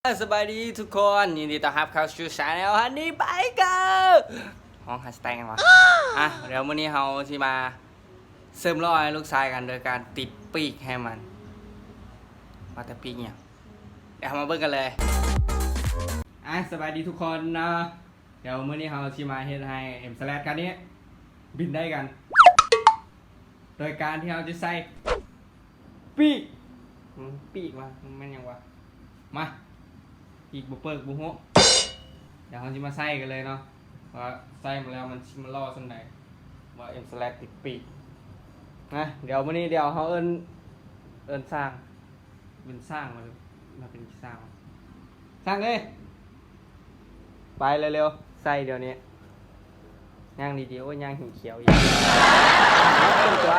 ສະບາຍດີທຸກຄົນ ຍິນດີຕ້ອນຮັບເຂົ້າສູ່ Channel Honey Biker ຮ້ອງ Hashtag ຫຍັງວະ? ອ່ະ ດຽວມື້ນີ້ເຮົາຊິມາເສີມຫຼໍ່ໃຫ້ລູກຊາຍກັນ ໂດຍການຕິດປີກໃຫ້ມັນ. ວ່າແຕ່ປີກຫຍັງ? ດຽວເຮົາມາເບິ່ງກັນເລີຍ. ອ່ະ ສະບາຍດີທຸກຄົນເນາະ. ດຽວມື້ນີ້ເຮົາຊິມາເຮັດໃຫ້ M-Sled ຄັນນີ້ບິນໄດ້ກັນ ໂດຍການທີ່ເຮົາຈະໃສ່ປີກ ປີກວະ ມັນແມ່ນຫຍັງວະ? ມາ ປີກບໍ່ເປີກບໍ່ຮູ້. ດຽວເຮົາຊິມາໃສ່ກັນເລີຍເນາະ ວ່າໃສ່ມາແລ້ວມັນຊິມາຫຼໍ່ສ່ຳໃດ ວ່າ M-Sled ຕິດປີກ. ນະ ດຽວມື້ນີ້ດຽວເຮົາເອີ້ນ ເອີ້ນຊ່າງ ເປັນຊ່າງ ມາເປັນຊ່າງ ຊ່າງເອີຍ ໄປເລັວໆ ໃສ່ດຽວນີ້. ຍ່າງດີໆ ໂອ້ຍ ຍ່າງຫີນຂຽວອີກ ເປັນຕົວ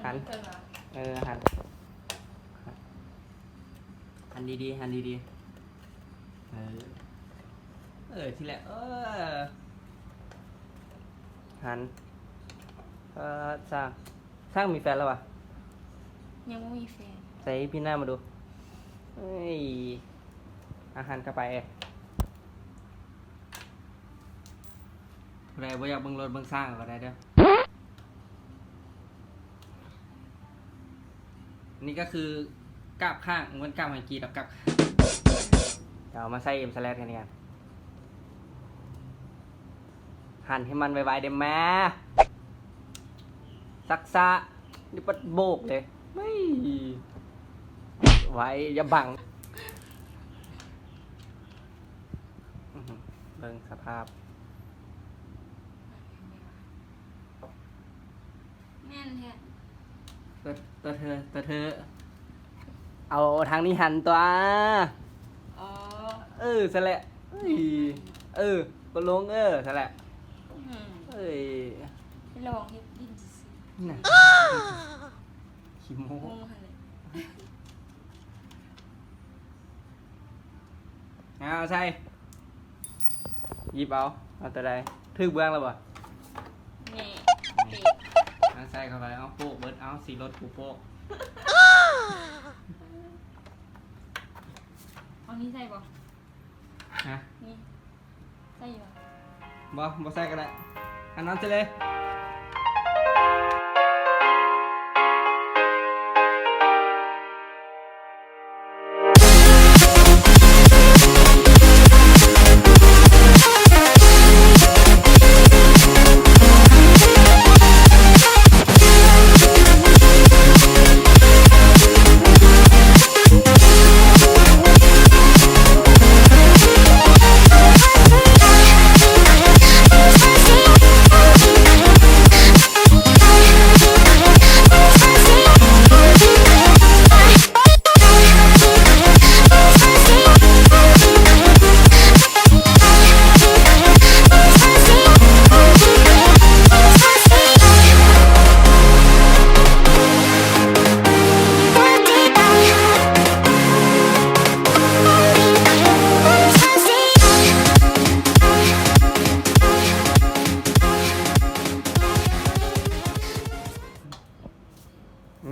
ຫັນ ເອີ ຫັນ ຫັນດີໆ ຫັນດີໆ ເອີ ເອີ ທີ່ແຫຼະ ເອີ ຫັນ ເອີ ຊ່າງ ຊ່າງມີແຟນແລ້ວຫວາ? ຍັງບໍ່ມີແຟນ. ໃສ່ພີ້ໜ້າມາດູ. ເອີຍ ອາ ຫັນເຂົ້າໄປ. ຜູ້ໃດບໍ່ຢາກເບິ່ງລົດເບິ່ງຊ່າງກໍໄດ້ເດີ້. ນີ້ກໍຄືກາບຂ້າງ ເໝືອນກາບຫອຍກີດດອກ ກາບຂ້າງ. ດຽວເອົາມາໃສ່ M-Sled ກັນນີ້ກັນ. ຫັນໃຫ້ມັນໄວໆເດ້ແມ່ ຊັກຊ້າ ນີ້ປັດໂບກເດ້. ໄວ ຢ່າບັງ. ເບິ່ງສະພາບ ແມ່ນແທ້. ຕົວ ຕົວເທີ ຕົວເທີ ເອົາທາງນີ້ຫັນຕົວະ. ອໍ ເອີ ຊັ້ນແຫຼະ. ເອີ ກົດລົງ ເອີ ຊັ້ນແຫຼະ. ອືມ ເອີຍ ລອງເຮັດດິນຊື່ໆ ນະ ຂີ້ໂມ້ ໂມ້ຫັ້ນແຫຼະ. ເອົາໃສ່ ຫຍິບເອົາ ເອົາຕົວໃດ? ຖືກເບື້ອງແລ້ວບໍ່? ນີ້ ເຕະ ເອົາໃສ່ເຂົ້າໄປ. ເອົາໂປະເບິດ ເອົາ ສີລົດກູໂປະ. ເອົານີ້ໃສ່ບໍ່? ຮະ? ນີ້ ໃສ່ຢູ່ບໍ່? ບໍ່ ບໍ່ໃສ່ກໍໄດ້ ອັນນັ້ນໃສ່ເລີຍ.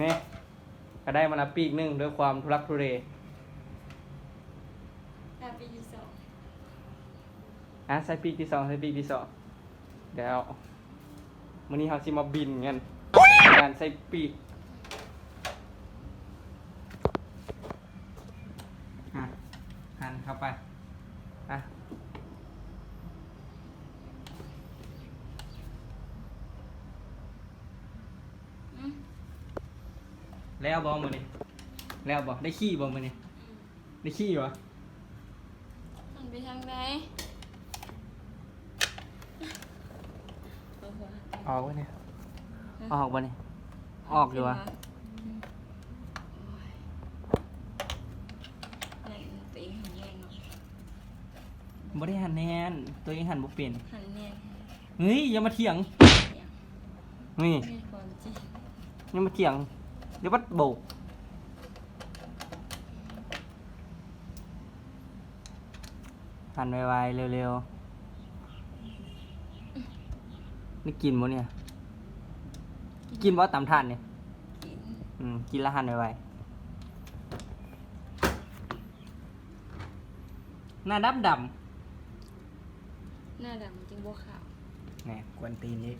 ນີ້ ກໍໄດ້ມາລະປີກໜຶ່ງດ້ວຍຄວາມທຸລັກທຸເລ. ອ່ະ ປີກທີສອງ ອ່ະ ໃສ່ປີກທີສອງ ໃສ່ປີກທີສອງ. ແລ້ວມື້ນີ້ເຮົາຊິມາບິນກັນ ການໃສ່ປີກ. ອ່ະ ຫັນເຂົ້າໄປ. ອ່ະ ອືມ ແລ້ວບໍ່ມື້ນີ້? ແລ້ວບໍ່? ໄດ້ຂີ່ບໍ່ມື້ນີ້? ອືມ ໄດ້ຂີ່ບໍ່? ມັນໄປທາງໃດ? ອອກບໍ່ນີ້? ຮະ? ອອກບໍ່ນີ້? ອອກຢູ່ຫວາ? ອອກ ໂອ້ຍ ແມ່ນຕົວເອງຫັນແຮງເນາະ. ບໍ່ໄດ້ຫັນແຮງ ຕົວເອງຫັນບໍ່ເປັນ. ຫັນແຮງ. ເຮີ້ຍ ຢ່າມາຖຽງ ຖຽງ ນີ້ ນີ້ຄວາມຈິງ. ຢ່າມາຖຽງ ດຽວບັດໂບກ. ຫັນໄວໆ ເລັວໆ. ໄດ້ກິນບໍ່ນີ້? ກິນ ກິນບໍ່ຕຳຖາດນີ້? ກິນ. ອືມ ກິນແລ້ວຫັນໄວໆ. ໜ້າດຳດຳ ໜ້າດຳຈຶ່ງບໍ່ຂາວ. ແນ່ ກວນຕີນອີກ.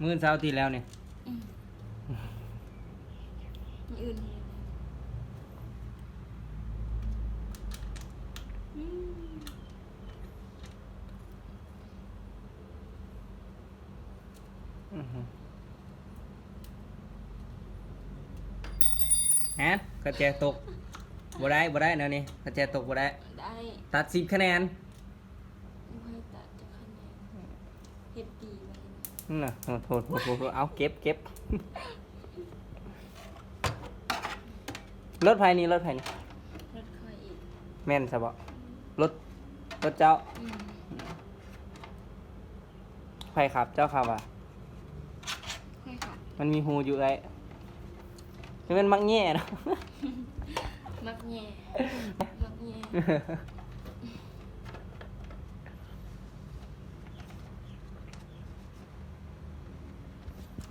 ມື້ເຊົ້າທີ່ແລ້ວນີ້ ອືມ ມື້ອື່ນ ອືມ ອືຮຶ ຮະ ກະແຈຕົກ ບໍ່ໄດ້ ບໍ່ໄດ້ແນວນີ້ ກະແຈຕົກບໍ່ໄດ້ ໄດ້ ຕັດສິບຄະແນນ. ບໍ່ໃຫ້ຕັດຈັກຄະແນນ ເຮັດດີໄວ້ນະ. ໂທດ ໂທດ ໂທດ ເອົາ ເກັບ ເກັບ. ລົດໃຜນີ້ ລົດໃຜນີ້? ລົດຂ້ອຍເອງ. ແມ່ນຊະບໍ? ລົດ ລົດເຈົ້າ? ອືມ. ໃຜຂັບ ເຈົ້າຂັບຫວາ? ຂ້ອຍຂັບ. ມັນມີຮູຢູ່ເອື້ອຍ. ຈະແມ່ນມັກແຍ່ເນາະ ມັກແຍ່ ມັກແຍ່.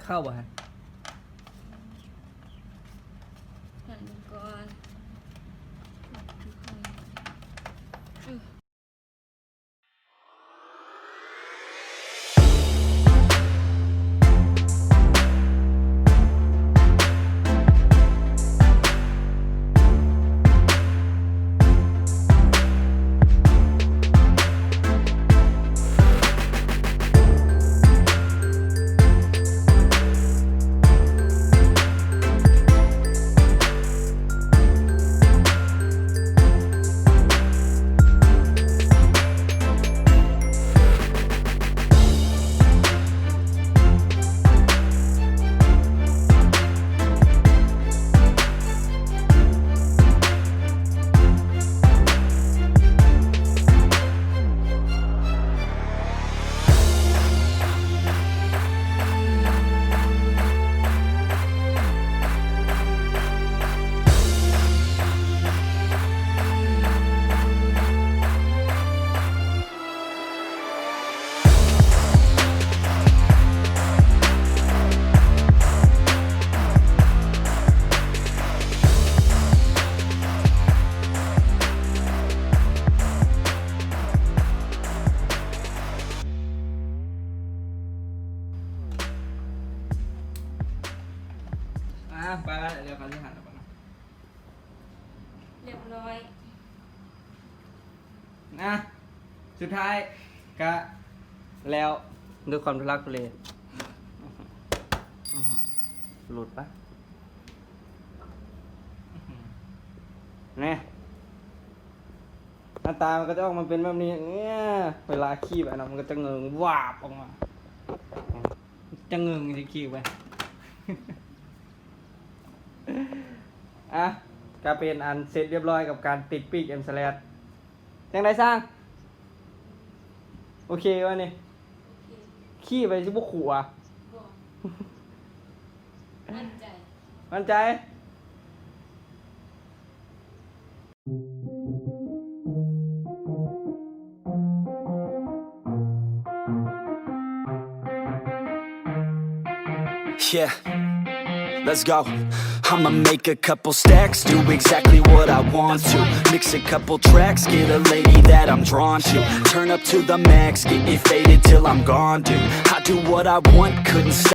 ເຂົ້າບໍ່ຫັ້ນ? ຫັນເບິ່ງກ່ອນ. ອ່າ ໄປແລ້ວ ດຽວເຂົາຊິຫັນແລ້ວ. ຮຽບຮ້ອຍ. ອ່ະ ສຸດທ້າຍກະແລ້ວດ້ວຍຄວາມທຸລັກທຸເລ. ອືຫື ຫຼຸດປະ? ອືຫື ແນ່ ໜ້າຕາມັນກະຈະອອກມາເປັນແບບນີ້. ເວລາຂີ່ໄປນະ ມັນກະຈະເງິງວາບອອກມາ. ຈະເງິງຊິຄິວໄປ. ອ່ະ ກະເປັນອັນເສັດຮຽບຮ້ອຍກັບການຕິດປີກເອັມສະແລັດ. ຈັ່ງໃດຊ່າງ? ໂອເຄວະນີ້? ໂອເຄ. ຂີ່ໄປຊິບໍ່ຂົວ? ບໍ່. ໝັ້ນໃຈ. ໝັ້ນໃຈ? Yeah, let's go. I'ma make a couple stacks, do exactly what I want to. Mix a couple tracks, get a lady that I'm drawn to. Turn up to the max, get it faded till I'm gone, dude. I do what I want, couldn't stop.